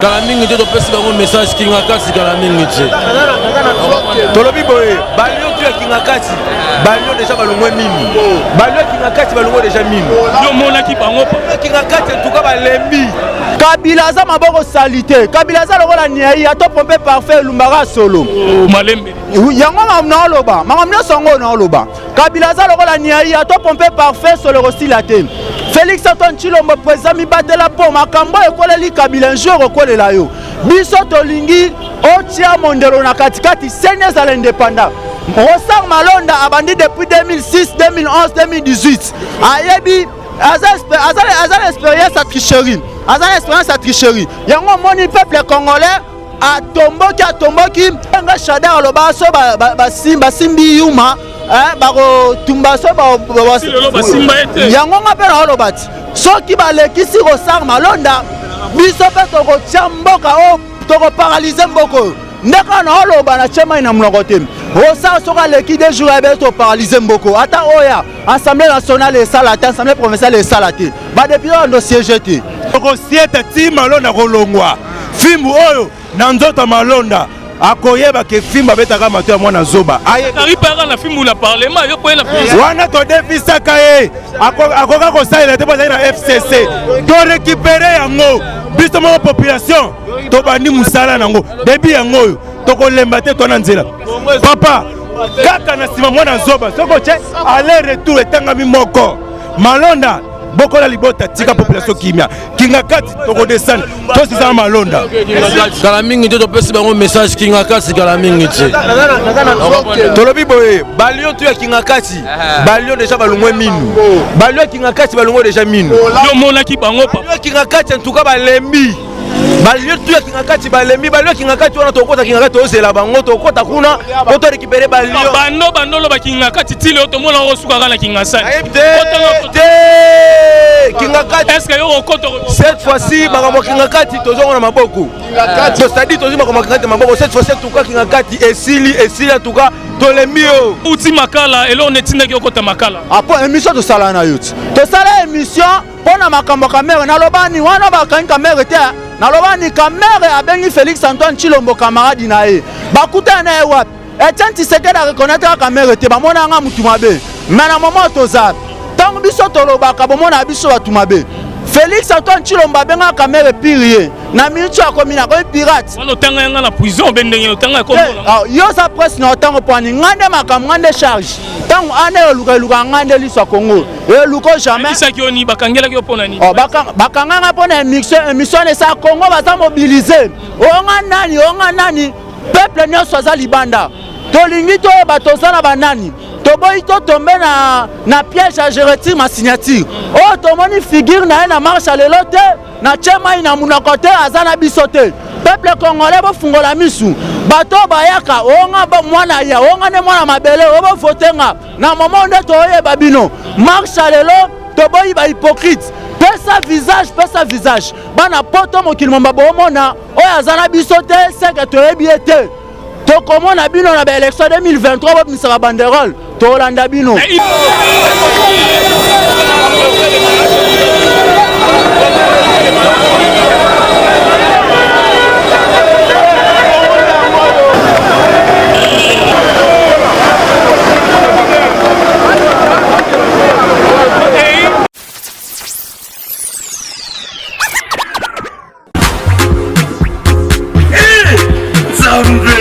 Kala mingi te topesi bango message Kingakati kala mingi te. Tolobi boye balio tu ya Kingakati balio deja balongwe minu balio ya Kingakati balongwe deja minu. Yo monaki bango pa. Kingakati en tout cas balembi. Kabila aza maboko salite Kabila aza lokola niai ato pompe parfait elumbaka solo. Oh, malembe. Yango makambo naoloba makambo nyonso yango naoloba Kabila aza lokola niai ato pompe parfait solo ekosila te. Felix Antoine Tshilombo président mibatela mpo makambo oyo ekoleli Kabila un jour ekokolela yo. Biso tolingi otia mondelo na katikati seni ezala indépendant. Rosar Malonda abandi depuis 2006, 2011, 2018 ayebi aza na expérience ya tricherie, aza na expérience ya tricherie. Yango omoni peuple congolais atomboki atomboki nga shadar aloba so basimbi yuma bakotumba so yango nga mpe naoloba ti soki balekisi kosar malonda biso mpe tokotya mboka oyo tokoparalyse mboka oyo nde kaka naoloba na tie mai na monoko te rosar soki aleki de jour ya be toparalyse mboka ata oya assemblée nationale esala te assemblée provinciale esala te badepute bando siège te tokosieta ti malonda kolongwa fimbu oyo na nzoto malonda akoyeba ke fimbu abetaka mato ya mwana zoba aripaka na fimbu na parlement yo koyela wana todefisaka ye akoka kosalela te mpo azali na fcc torekipere yango biso moko population tobandi mosala nango debi yango oyo tokolemba te to na nzela papa kaka na nsima mwana zoba soki otye aller retour etangami moko malonda bokola libota tika population kimia kingakati tokodescendre tosisana malonda kala mingi te topesi bango message kingakati kala mingi te tolobi boye balio tu ya kingakati balio deja balongwe minu balio ya kingakati balongwe deja minu yo omonaki bango pa kingakati en tout cas balembi balio tu ya kingakati balembi balio ya kingakati wana tokota kingakati tozela bango tokota kuna po to récupérer balio bando bando oloba kingakati ti lelo tomona okosukaka na kingasani te kingakati est ce que yo okota cette fois-ci makambo ya kingakati tozongo na maboko c'est-à-dire tozwi makambo ya kingakati na maboko cette fois-ci en tout cas kingakati esili esili en tout cas tolembi yo uti makala eloko netindaki okota makala apo émission tosala na yo ti tosala émission mpo na makambo ya Kamerhe nalobani wana bakangi Kamerhe te nalobani Kamerhe abengi Felix Antoine Tshilombo camarade na ye bakutana na ye wapi Etienne Tshisekedi a reconnaître Kamerhe te bamona nga mutu mabe mais na moment toza ntango biso tolobaka bomona biso bato mabe Felix Antoine Tshilombo abengaka Kamerhe pire ye na minute oyo akomi na akomi pirate wana otanga yanga na prison obe ndenge otanga ah, yo oza presse na otango pwani nga nde makambo nga nde charge ntango ana eluka eluka nga nde liso ya Congo eluko jamais isaki yo ni bakangelaki yo pona nini oh, bakanga nga pona émission émission esa Congo baza mobilise onga nani onga nani peuple nyonso aza libanda tolingi toyeba toza na banani toboyi totombe na, na piège ya je retire ma signature oyo tomoni figure na ye na marche ya lelo te na tie mai na monoko te aza na biso te peuple congolais bofungola misu bato oyo bayaka onga mwana ya onga nde mwana mabele oyo bovote nga na momo nde toyeba bino marche ya lelo toboyi ba hypocrite pesa visage pesa visage bana poto mokili momba bomona oyo aza na biso te seke toyebi ye te tokomona bino na baélection 2023 bobimisa babanderole tolanda bino. Nzambe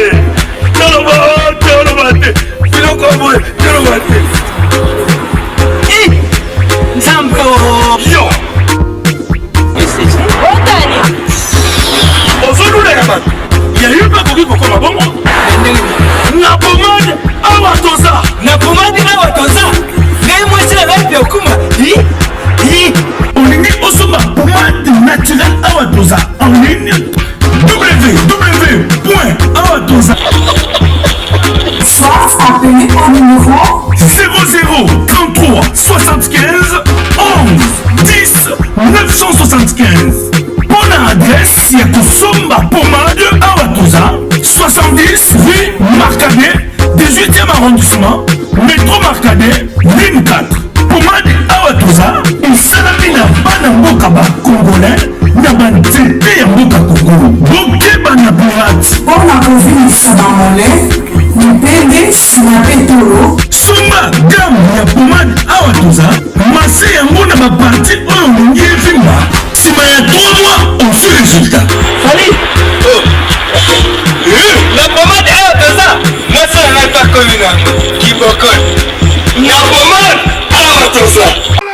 toloba toloba te biloko boye toloba te Nzambe yo ozolulaka bato ya yo mpe akoki kokoma bongo na pomade awa toza na pomade awa toza ngai mwasi na ngai mpe okuma olingi osomba pomade naturel awa toza en ligne www awa toza Soit appelez au numéro 00 33 75 11 10 975 mpo na adresse ya kosomba pomade awa toza 70 rue Marcadet 18e arrondissement metro Marcadet ligne 4 pomade awa toza esalami na bana mboka ba congolais na banzete ya mboka Congo. Congo. Bokeba na pirate. Mpo na kovimbisa ba mollets, mipende, sima mpe tolo. Somba gamme ya pomade awa toza masse yango na ba partie oyo olingi evimba sima ya 3 mois ozwi resultat. Fally oh. Na pomade awa toza mwasi na ngai mpe akomi na kibokol na pomade awa toza.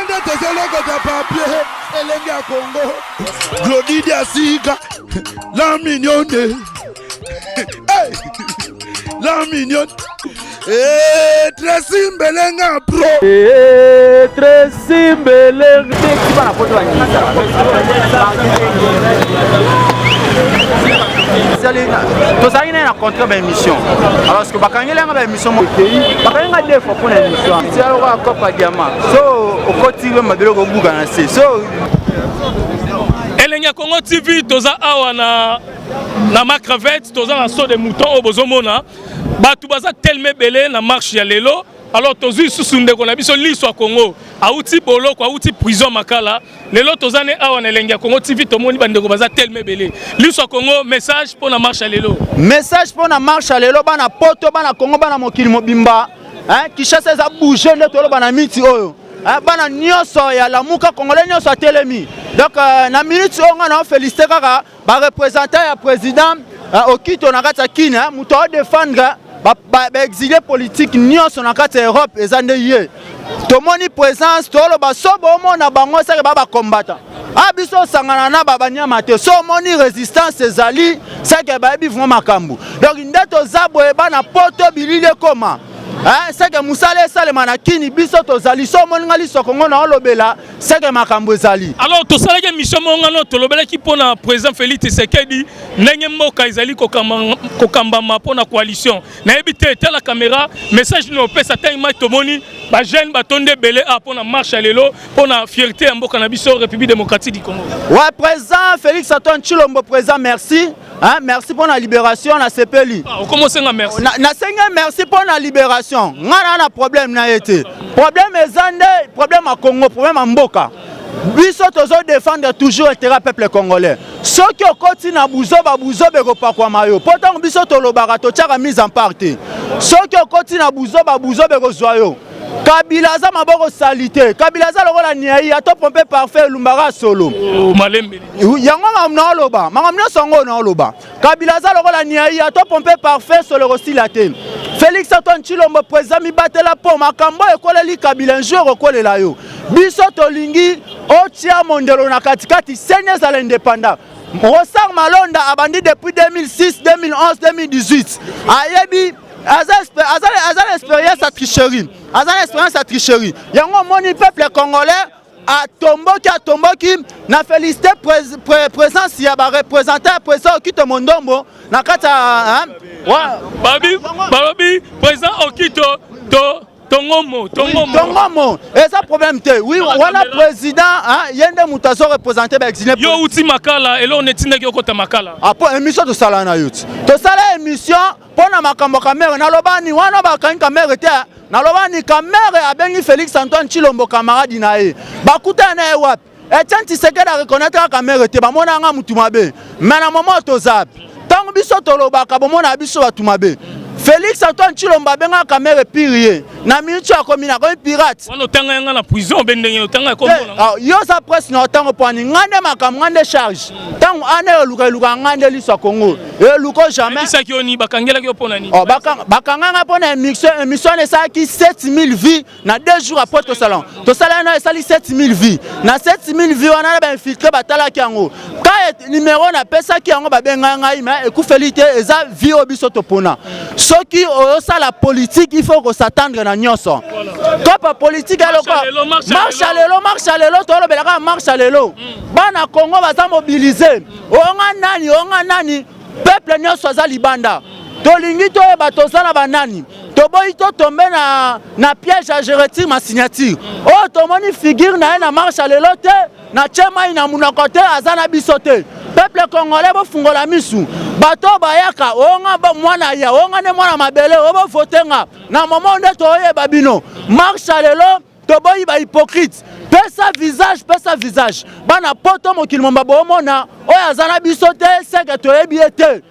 Nde tozolokota papier elenge ya Congo Glody Diasika la mignonne hey! la mignonne hey, Tracy Mbelenga pro hey, Tracy Mbelenga bana poto tozalaki naye na contrat baémission alors que bakangeli yanga baémission mokei bakangi nga deux fois mpo na émission tia lokola cope ya diamant so okoti mabele okobuka na se so Elengi ya Congo TV toza awa na na Macrevette toza na saut de mouton oyo bozomona bato baza tellement ebele na marche ya lelo alors tozwi lisusu ndeko na biso liso ya Congo awuti boloko awuti prison Makala lelo toza ne awa na Elengi ya Congo TV tomoni bandeko baza tellement ebele liso ya Congo message mpo na marche ya lelo message mpo na marche ya lelo bana poto bana Congo bana mokili mobimba hein, Kinshasa eza bouge nde toloba na miti oyo Eh, bana nyonso ya lamuka congolais nyonso atelemi donc euh, na minute oyo ngai nao félicité kaka barepresentant ya président euh, okito na kati ya kine eh, moto aodefendre baexile ba, ba politique nyonso na kati ya europe eza nde ye tomoni présence toloba so bomona bango seke ba bakombata a ah, biso osangana na babanyama te so omoni résistance ezali seke bayebi vraimen makambo donc nde toza boye bana poto bilili ekoma Eh, seke mosala esalema na kini biso tozali so omoni nga liso kongo na olobela seke makambo ezali. Alors tosalaki émission moko ngano tolobelaki mpo na président Félix Tshisekedi ndenge mboka ezali kokambama mpo na coalition nayebi te tala caméra message nini opesa ntango mai tomoni bajeune batondi ebele a mpo na marche ya lelo mpo na fierté ya mboka na biso République démocratique du Congo. Ouais, président Félix Antoine Tshilombo président merci. Hein, merci pour la libération na sepeli. Ah, okoma osenga merci. Na, na senga merci pour la libération. Nga na na problème na été. Problème eza nde problème à Congo, problème à mboka. Biso tozo défendre toujours intérêt peuple congolais. Soki okoti na buzoba buzoba ekopakwama yo. Po tango biso tolobaka totiaka mise en part te. Soki okoti na buzoba buzoba ekozwa yo. Kabila aza maboko salite. Kabila aza lokola niai ato pompe parfait elumbaka solo. Oh, malembe. Yango makambo naoloba, makambo nyonso yango naoloba. Kabila aza lokola niai ato pompe parfait solo ekosila te. Félix Antoine Tshilombo président mibatela mpo makambo oyo ekoleli Kabila un jour ekokolela yo. Biso tolingi otia mondelo na katikati seni ezala indépendant. Rosar Malonda abandi depuis 2006, 2011, 2018. Ayebi aza na expérience ya tricherie, aza na expérience ya tricherie. Yango omoni peuple congolais atomboki atomboki na félicité présence ya ba représentant ya président Okito Mondombo na kati ya babi balobi président Okito to Tongomo, Tongomo. Tongomo, eza problème te. Oui, wana président, hein, ye nde moto azo représenter ba exilés. Yo uti Makala, eloko netindaki okota Makala. Ah, po émission tosala na yo ti. Tosala émission mpo na makambo ya Kamerhe naloba ni wana bakangi Kamerhe te naloba ni Kamerhe abengi Felix Antoine Tshilombo camarade na ye bakutana na ye wapi Etienne Tshisekedi a reconnaître Kamerhe te bamona nga mutu mabe mais na moment toza ntango biso tolobaka bomona biso bato mabe Felix Antoine Tshilombo abengaka Kamerhe pire ye na minute oyo akomi na akomi pirate wana otanga yanga na prison obe ndenge otanga ekombo na ah, yo oza presse na otango pwani nga nde makambo nga nde charge ntango ana eluka eluka nga nde liso ya Congo eluko jamais bisaki yo ni bakangelaki yo mpo na nini oh, bakanga nga mpo na émission émission wana esalaki 7000 vues na 2 jours après tosala tosala wana esali 7000 vues na 7000 vues wana na bainfiltre batalaki yango ka numero napesaki yango babenga ngai mais ekufeli te eza vie oyo biso topona soki osala politique il faut kosatendre na nyonso kopa politique eloko marche ya lelo marche ya lelo tolobela kaka marche ya lelo bana Congo baza mobilise onga nani onga nani peuple nyonso aza libanda tolingi toyeba toza na banani toboyi totombe na, na piège ya je retire ma signature oyo tomoni figure na ye na marche ya lelo te na tie mai na monoko te aza na biso te peuple congolais bofungola misu bato oyo bayaka onga mwana ya onga nde mwana mabele oyo bovote nga na momo nde toyeba bino marche ya lelo toboyi ba hypocrite Pesa visage, pesa visage. Bana poto mokili momba bomona oyo aza na biso te seke toyebi ye te.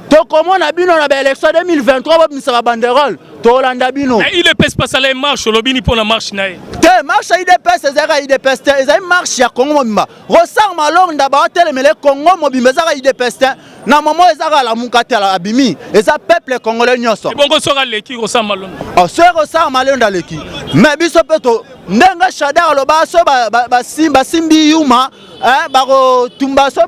Tokomona bino na ba élection 2023 bobimisa ba banderole tolanda bino. Mais UDPS pasala ye marche olobi ni pona marche na ye. Te marche ya UDPS ezalaka UDPS te, ezali marche ya Congo mobimba. Rosar Malonda baotelemele Congo mobimba ezaka UDPS te. Na moment ezaka lamuka te abimi, eza peuple congolais nyonso. Ebongo soki aleki Rosar Malonda. Oh, soki Rosar Malonda aleki. Mais biso pe to ndenge Shadar aloba so basimbi yuma eh, bakotumba so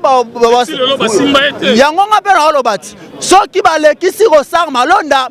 yango nga mpe naoloba ti soki balekisi Rosar Malonda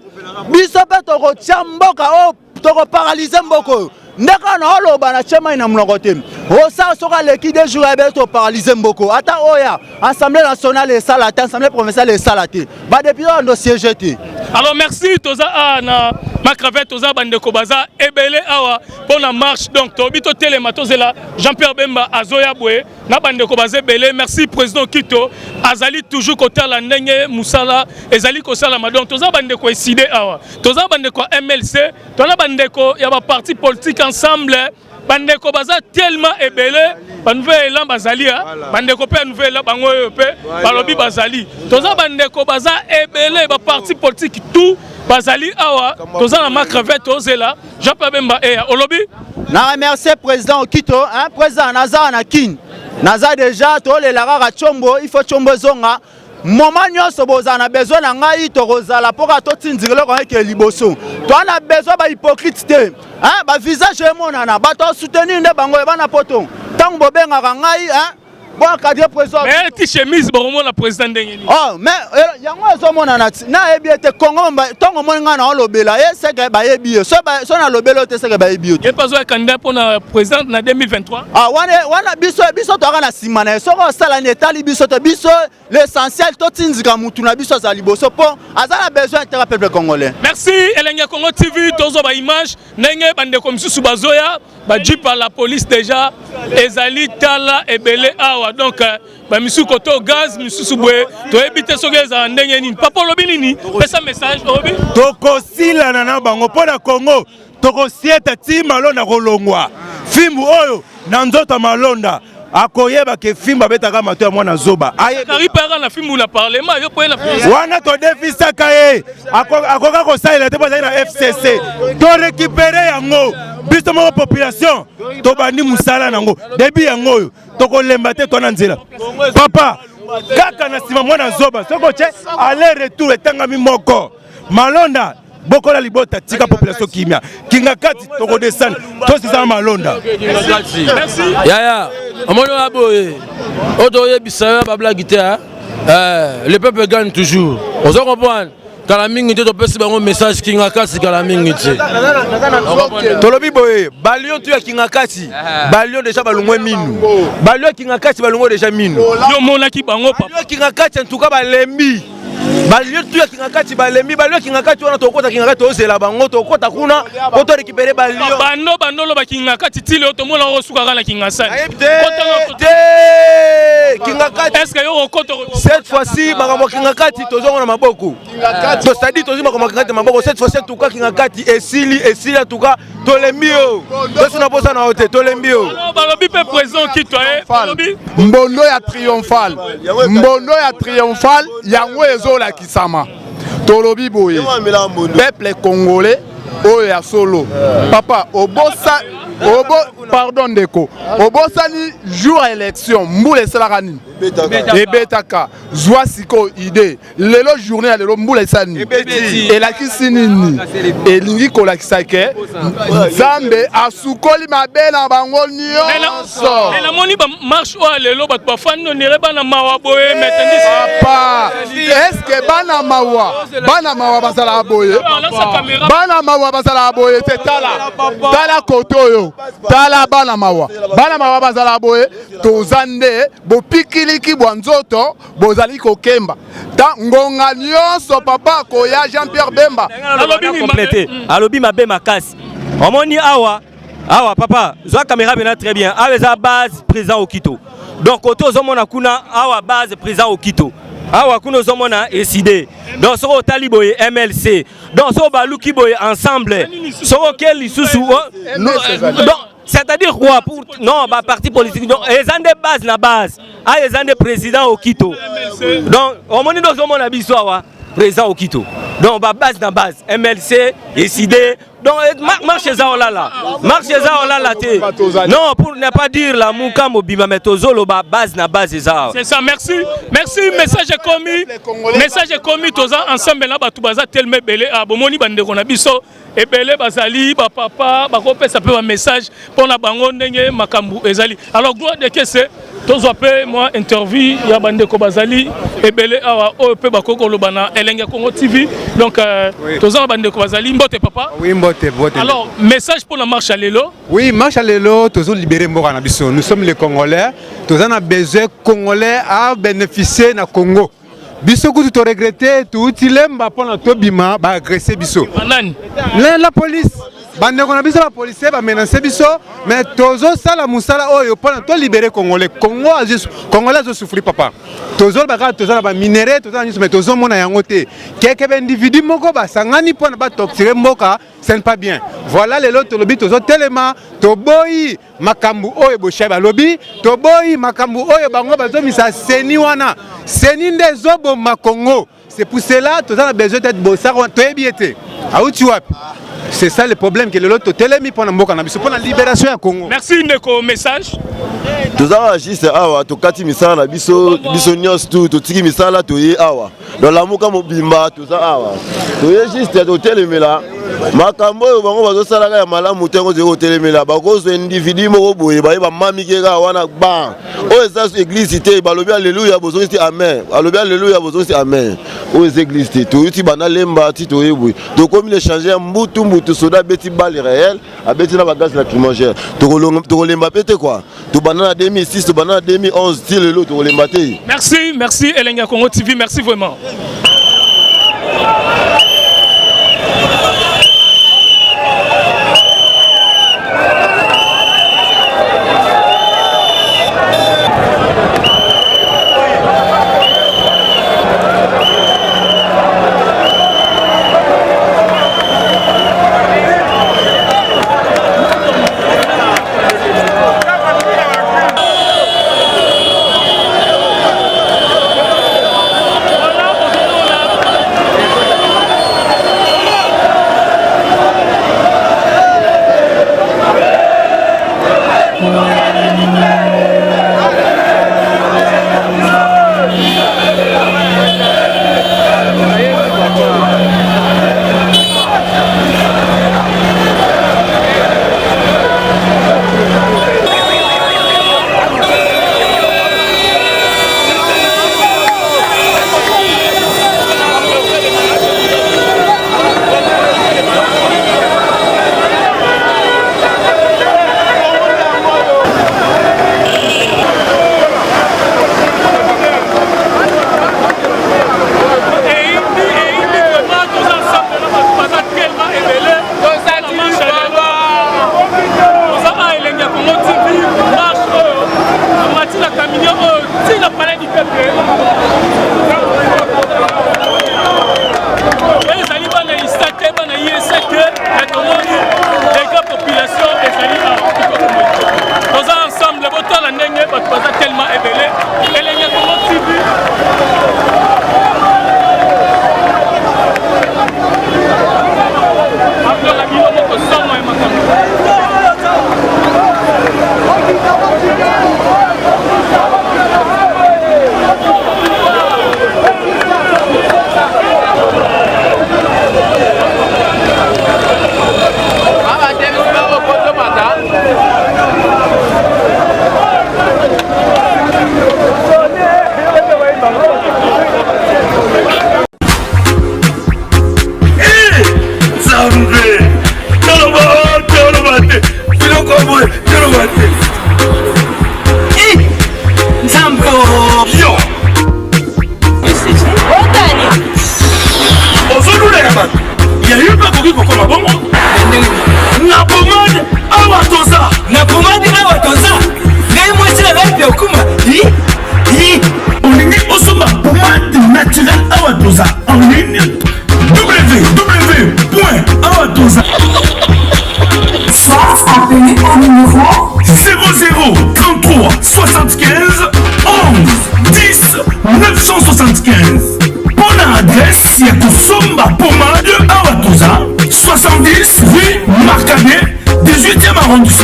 biso mpe tokotia mboka oyo tokoparalyse mboka oyo nde kaka naoloba na tie mai na monoko te. Rosar soki aleki 2 jours abe toparalyse mboka ata oya assemblée nationale esala te, assemblée provinciale esala te, badepute bando siège te. Alors merci, toza a na Macravette, toza bandeko baza ebele awa pona marche, donc tobi totelema tozela Jean-Pierre Bemba azoya boye na bandeko baza ebele. Merci président Kito azali toujours kotala ndenge musala ezali kosalama. Donc toza bandeko eside awa, toza bandeko ya MLC, toza bandeko ya ba parti politique ensemble, bandeko baza tellement ebele, ba nouvel élan bazali, bandeko pe ya nouvel élan bango oyo pe balobi bazali. Toza bandeko baza ebele, ba parti politique tout bazali awa, toza na Macravette tozela Jean-Pierre Bemba eya olobi. Na remercier président Okito, hein, président naza na Kin. Naza déjà tolela kaka Tshombo, il faut Tshombo zonga. Moment nyonso bozala na besoin na ngai tokozala mpo kaka totindika eloko eke liboso. Toza na besoin ba hypocrite te, hein, ba visage emonana, bato soutenir nde bango bana poto. Ntango bobengaka ngai, hein, bon encadré président. Mais ti chemise bokomona président ndenge nini? Oh, mais yango ezomonana ti nayebi ete Congo ntongo omoni ngai na olobela ye seke bayebi ye, so nalobeli yo te seke bayebi yo te. Ye mpe azoya candidat mpona président na 2023. Ah, wana biso toyaka na nsima na ye, soki osala nini etali biso te, biso l'essentiel totindika mutu na biso aza liboso mpo aza na besoin intérêt peuple congolais. Merci Elenge Congo TV, tozwa ba image ndenge bandeko misusu bazoya ba jeep à la police déjà ezali tala ebele awa, donc ba misusu koto gaz misusu boye toyebi te soki ezala ndenge nini. Papa olobi nini? Pesa message olobi. Tokosilana na bango mpo na Congo, tokosieta ti Malonda kolongwa fimbu oyo na nzoto Malonda akoyeba ke fimbu abetaka mato ya mwana zoba. Ayeba na fimbu na parlement yo poye na wana todefisaka ye akoka kosalela te mpo azali na FCC. To récupérer yango biso moko population tobandi mosala nango début yango oyo tokolemba te, to na nzela papa kaka na nsima mwana zoba soki otie aller retour etangami moko Malonda bokola libota tika population kimia kinga kati tokodescendre tosisana Malonda. Yaya omoni oya boye oyo toyebisa yo bablagi te, le peuple gagne toujours, ozo comprendre. Kala mingi te topesi bango message kinga kasi kala mingi te. Tolobi boye balion tu ya kinga kasi balion déjà balongwe minu, balion kinga kasi balongwe déjà minu. Yo monaki bango papa. Balion kinga kasi en tout cas balembi. Balio tu ya kingakati balembi, balio kingakati wana tokota kingakati tozela bango tokota kuna po to récupérer balio. Bando bando lo ba kingakati ti leo tomona osukaka na kingasani. Te kingakati. Est-ce que yo okoto cette fois-ci makambo kingakati tozongo na maboko. To c'est-à-dire tozongo makambo kingakati maboko cette fois-ci en tout cas kingakati esili esili en tout cas tolembi yo. Tosi na posa na yo te tolembi yo. Alors balobi pe président Kito eh balobi mbondo ya triomphal, mbondo ya triomphal yango ezolakisama. Tolobi boye peuple congolais oyo ya solo papa obosa obo pardon ndeko obosani jour ya élection mbula esalaka nini ebetaka zwa sikoyo idée lelo journée ya lelo mbula esala nini elakisi nini elingi kolakisa ke Nzambe asukoli mabe na bango nyonso. Mais namoni ba marche oyo lelo bato bafandi onire bana mawa boye, mais tandis papa est-ce que bana mawa bana mawa bazalaka boye? Bana mawa bazalaka boye te. Tala tala kote oyo, tala bana mawa, bana mawa bazalaka boye. Toza nde bopikiliki bwa nzoto bozali kokemba ta ngonga nyonso papa koya Jean-Pierre Bemba alobi alobi mabe makasi. Omoni awa awa papa zwa caméra bena très bien. Awa eza base président Okito, donc kote ozomona kuna awa base président Okito, awa kuna ozomona Eside, donc soki otali boye MLC, donc soki baluki boye ensemble, soki oke lisusu donc C'est-à-dire quoi pour non ba parti politique donc eza nde base na base. Ah eza nde président Okito. Donc omoni nde ozomona biso awa président Okito. Donc ba base na base MLC, ECD donc eh, marche eza olala. Marche eza olala te. Non pour ne pas dire la muka mobimba mais tozoloba base na base eza. C'est ça merci. Merci message est commis. Message est commis toza ensemble na batu baza tellement belé ah bomoni bandeko na biso ebele bazali ba papa bakopesa mpe ba message mpo na bango ndenge makambo ezali alors gloire de kese tozwa mpe mwa interview ya bandeko bazali ebele awa oyo mpe bakoki koloba na elenge ya congo tv donc euh, oui. toza na bandeko bazali mbote papa oui mbote mbote alors message mpo na marche ya lelo oui marche ya lelo tozo libérer mboka na biso nous sommes les congolais toza na besoin congolais a bénéficier na congo biso kutu to regrette touti lemba mpona tobima ba agresse biso nani la police bandeko na biso bapolisier bamenase biso mais tozosala mosala oyo mpona tolibere congolais congo congolais azosouffrir papa tozoloba kaka toza na baminere toza na nyonso mais tozomona yango te keke baindividu moko basangani mpona batortire mboka ce n'est pas bien voilà lelo tolobi tozotelema toboyi makambo oyo boshai balobi toboyi makambo oyo bango bazomisa seni wana seni nde ezoboma congo c'est pour cela toza na besoin tete bosaka wana toyebi ye te auti wapi c'est ça le problème ke lelo totelemi mpo na mboka na biso mpo na libération ya congo merci ndeko message toza kaka juste awa tokati misala na biso biso nyonso tu totiki misala toye awa donc lamuka mobimba toza awa toye juste totelemela makambo oyo bango bazosalaka ya malamu te yango toyei kotelemela bakozwa individu moko boye baye bamamike kaka wana ba oyo eza eglise te balobi aleluya bozongisi amen alobi aleluya bozongisi amen oyo eza eglise te toyuti banda lemba ti toye boye tokomi lechange ya mbutu mbutu soda abeti balle réel abeti na bagaz lacrymogène tokolemba mpe te kua tobanda na 2006 tobanda na 2011 ti lelo tokolemba te merci merci elengi ya congo tv merci vraiment Soit appelez au numéro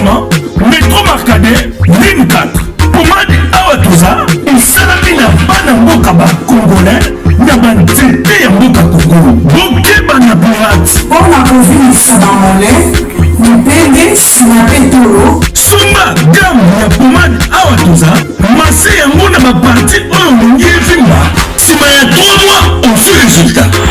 Goma, Metro Marcadet, ligne 4. Pomade awa toza esalami na bana mboka ba congolais na banzete ya mboka Congo. Bokeba na pirate. Mpo na kovimbisa bamole, mipende, nsima mpe tolo. Somba gamme ya pomade awa toza, masse yango na ba partie oyo olingi evimba, sima ya 3 mois ozwi resultat.